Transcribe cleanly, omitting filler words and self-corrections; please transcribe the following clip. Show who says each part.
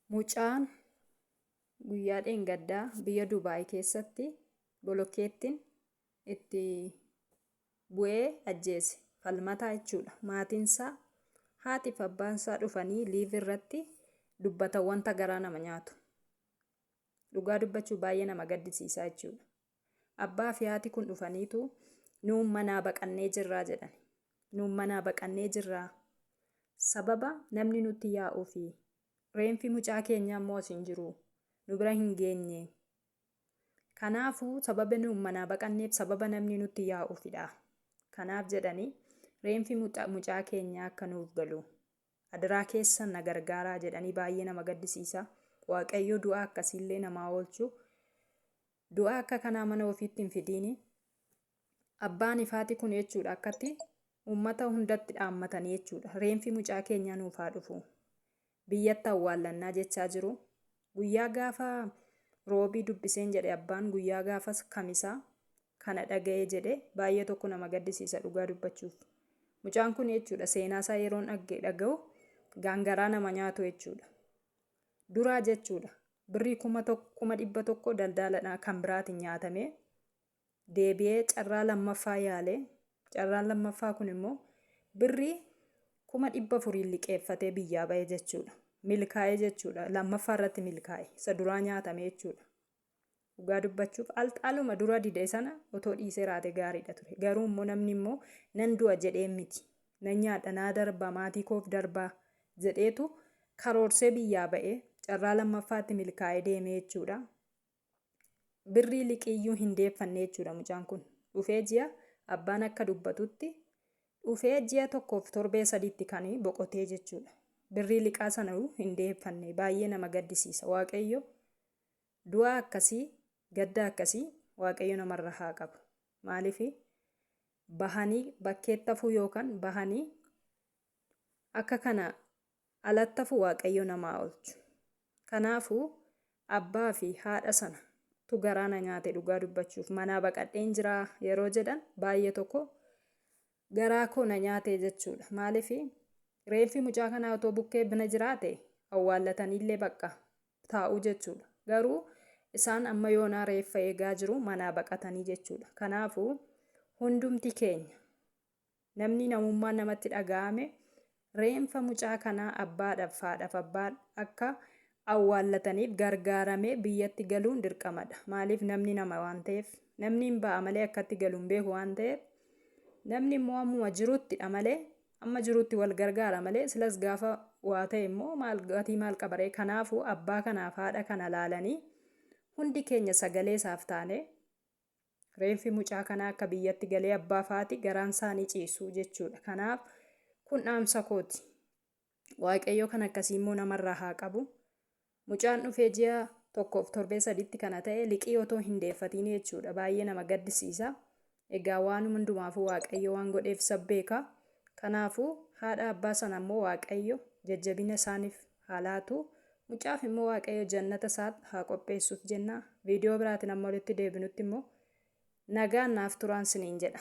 Speaker 1: Mucaan guyyaa dheengaddaa biyya Dubaay keessatti bolokkeettiin itti bu'ee ajjeese falmataa jechuudha. Maatiinsaa haatiif abbaansaa dhufanii liiv irratti dubbatan wanta garaa nama nyaatu. Dhugaa dubbachuu baay'ee nama gaddisiisaa jechuudha. Abbaa fi haati kun dhufaniitu nuun manaa baqannee jirraa jedhan. Nuun manaa baqannee jirraa. Sababa namni nutti yaa'uufi reenfi mucaa keenyaa immoo as hin jiru. Nu bira hin geenye. Kanaafuu sababa nuun manaa baqanneef sababa namni nutti yaa'uufidha. Kanaaf jedhanii reenfi mucaa keenyaa akka nuuf galu adaraa keessan na gargaaraa jedhanii baay'ee nama gaddisiisa. Waaqayyo du'a akkasiillee namaa oolchu. Du'a akka kanaa mana ofiitti hin fidiini. Abbaan ifaati kun jechuudha akkatti uummata hundatti dhaammatanii jechuudha. Reenfi mucaa keenyaa nuuf haa dhufu. Biyyatti awwaallannaa jechaa jiru. Guyyaa gaafa roobii dubbiseen jedhe abbaan guyyaa gaafas kamisaa kana dhaga'ee jedhe baay'ee tokko nama gaddisiisa dhugaa dubbachuuf. Mucaan kun jechuudha seenaa isaa yeroon dhaga'u gaangaraa nama nyaatu jechuudha. Duraa jechuudha birrii 100,000 daldaaladhaan kan biraatiin nyaatamee deebi'ee carraa lammaffaa yaalee carraan lammaffaa kun immoo birrii 400,000 liqeeffatee biyyaa ba'e jechuudha. Milkaa'ee jechuudha. Lammaffaa irratti milkaa'e. Isa duraa nyaatame jechuudha. Dhugaa dubbachuuf aluma dura dide sana otoo dhiisee raate gaariidha ture. Garuu immoo namni immoo nan du'a jedhee miti. Nan nyaadha naa darba maatii koof darbaa jedheetu karoorsee biyyaa ba'ee carraa lammaffaatti milkaa'ee deemee jechuudha. Birrii liqiiyyuu hin deeffanne jechuudha mucaan kun. Dhufee ji'a abbaan akka dubbatutti dhufee ji'a tokkoof torbee sadiitti kan boqotee jechuudha. Birrii liqaa sana hin deeffanne baay'ee nama gaddisiisa. Waaqayyo du'a akkasii gadda akkasii Waaqayyo namarra haa qabu. Maaliif bahanii bakkeetti hafuu yookaan bahanii akka kana alatti hafu Waaqayyo namaa oolchu. Kanaafuu abbaa fi haadha sana tu garaa na nyaate dhugaa dubbachuuf manaa baqadheen jiraa yeroo jedhan baay'ee tokko garaa koo na nyaate jechuudha. Maaliif reenfi mucaa kanaa otoo bukkee bina jiraate awwaallataniillee bakka taa'u jechuudha. Garuu isaan amma yoonaa reeffa eegaa jiru manaa baqatanii jechuudha. Kanaafuu hundumti keenya Namni namummaan namatti dhaga'ame reenfa mucaa kanaa abbaadhaf haadhaf abbaa akka awwaallataniif gargaaramee biyyatti galuun dirqamadha. Maaliif namni nama waan ta'eef namni hin ba'a malee akkatti galu hin beeku waan ta'eef namni immoo ammuma jiruttidha malee amma jirutti wal gargaara malee silas gaafa waa ta'e immoo maal gatii maal qabaree kanaafuu abbaa kanaaf haadha kana laalanii hundi keenya sagalee isaaf taanee Reenfi mucaa kanaa akka biyyatti galee abbaaf haati garaan isaanii ciisu jechuudha. Kanaaf kun dhaamsa kooti. Waaqayyo kan akkasii immoo namarraa haa qabu. Mucaan dhufee ji'a tokkoof torbee sadiitti kana ta'e liqii otoo hin deeffatiin jechuudha. Baay'ee nama gaddisiisa. Egaa waan hundumaafuu Waaqayyo waan godheef isa beeka. Kanaafuu haadha abbaa sana immoo Waaqayyo jajjabina isaaniif haa laatu. Mucaaf immoo Waaqayyo jannata isaa haa qopheessuuf jenna. Viidiyoo biraatiin amma walitti deebinutti immoo nagaan naaf turaan siniin jedha.